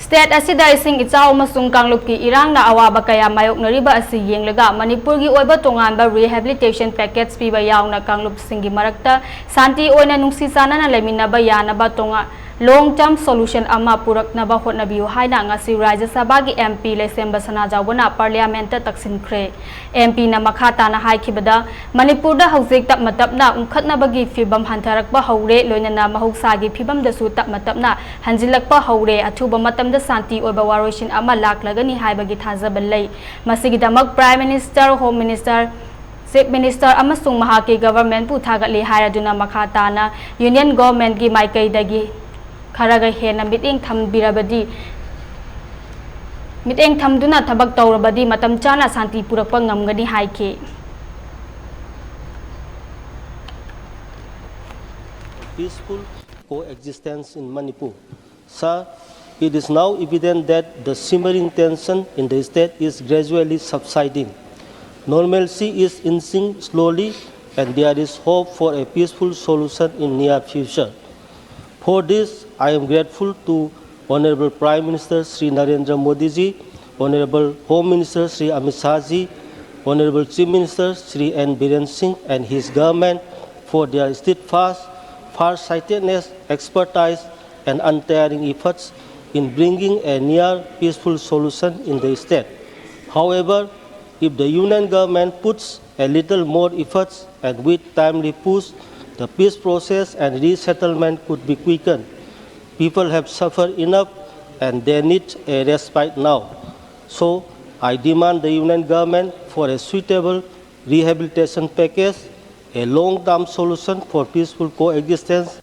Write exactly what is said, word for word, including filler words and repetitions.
State ꯑꯁꯤꯗ ꯏꯁꯤꯡ ꯏꯆꯥꯎ ꯑꯃꯁꯨꯡ ꯀꯥꯡꯂꯨꯞꯀꯤ ꯏꯔꯥꯡꯅ ꯑꯋꯥꯕ ꯀꯌꯥ ꯃꯥꯌꯣꯛꯅꯔꯤꯕ ꯑꯁꯤ ꯌꯦꯡꯂꯒ ꯃꯅꯤꯄꯨꯔꯒꯤ ꯑꯣꯏꯕ ꯇꯣꯉꯥꯟꯕ rehabilitation package ꯄꯤꯕ ꯌꯥꯎꯅ ꯀꯥꯡꯂꯨꯞꯁꯤꯡꯒꯤ ꯃꯔꯛꯇ ꯁꯥꯟꯇꯤ ꯑꯣꯏꯅ ꯅꯨꯡꯁꯤ ꯆꯥꯟꯅꯅ ꯂꯩꯃꯤꯟꯅꯕ ꯌꯥꯅꯕ ꯇꯣꯉꯥꯟ long term solution ꯑꯃ ꯄꯨꯔꯛꯅꯕ ꯍꯣꯠꯅꯕꯤꯌꯨ ꯍꯥꯏꯅ ꯉꯁꯤ ꯔꯥꯖ꯭ꯌ ꯁꯚꯥꯒꯤ MP ꯂꯩꯁꯦꯝꯕ ꯁꯅꯥꯖꯥꯎꯕꯅ Parliament ꯇ ꯇꯛꯁꯤꯟꯈ꯭ꯔꯦ꯫ MP ꯅ ꯃꯈꯥ ꯇꯥꯅ ꯍꯥꯏꯈꯤꯕꯗ, ꯃꯅꯤꯄꯨꯔꯗ ꯍꯧꯖꯤꯛ ꯇꯞꯅ ꯇꯞꯅ ꯎꯪꯈꯠꯅꯕꯒꯤ ꯐꯤꯚꯝ ꯍꯟꯊꯔꯛꯄ ꯍꯧꯔꯦ, ꯂꯣꯏꯅꯅ ꯃꯍꯧꯁꯥꯒꯤ ꯐꯤꯚꯝꯗꯁꯨ ꯇꯞꯅ ꯇꯞꯅ ꯍꯟꯖꯤꯜꯂꯛꯄ ꯍꯧꯔꯦ꯫ ꯑꯊꯨꯕ ꯃꯇꯝꯗ ꯁꯥꯟꯇꯤ ꯑꯣꯏꯕ ꯋꯥꯔꯣꯏꯁꯤꯟ ꯑꯃ ꯂꯥꯛꯂꯒꯅꯤ ꯍꯥꯏꯕꯒꯤ ꯊꯥꯖꯕ ꯂꯩ꯫ ꯃꯁꯤꯒꯤꯗꯃꯛ Prime Minister, Home Minister, Chief Minister ꯑꯃꯁꯨꯡ ꯃꯍꯥꯛꯀꯤ government ꯄꯨ ꯊꯥꯒꯠꯂꯤ ꯍꯥꯏꯔꯗꯨꯅ ꯃꯈꯥ ꯇꯥꯅ Union Government ꯀꯤ ꯃꯥꯏꯀꯩꯗꯒꯤ ꯈꯔꯒ ꯍꯦꯟꯅ ꯃꯤꯠꯌꯦꯡ ꯊꯝꯕꯤꯔꯕꯗꯤ, ꯃꯤꯠꯌꯦꯡ ꯊꯝꯗꯨꯅ ꯊꯕꯛ ꯇꯧꯔꯕꯗꯤ ꯃꯇꯝ ꯆꯥꯅ ꯁꯥꯟꯇꯤ ꯄꯨꯔꯛꯄ ꯉꯝꯒꯅꯤ ꯍꯥꯏꯈꯤ꯫ Peaceful coexistence in Manipur. Sir, it is now evident that the simmering tension in the state is gradually subsiding. Normalcy is inching slowly, and there is hope for a peaceful solution in near future. For this, I am grateful to Honorable Prime Minister Shri Narendra Modi ji, Honorable Home Minister Shri Amit Shah ji, Honorable Chief Minister Shri N Biren Singh and his government for their steadfast, far-sightedness, expertise, and untiring efforts in bringing a near peaceful solution in the state. However, if the Union Government puts a little more efforts and with timely push, the peace process and resettlement could be quickened. People have suffered enough and they need a respite now. So, I demand the Union Government for a suitable rehabilitation package, a long-term solution for peaceful coexistence.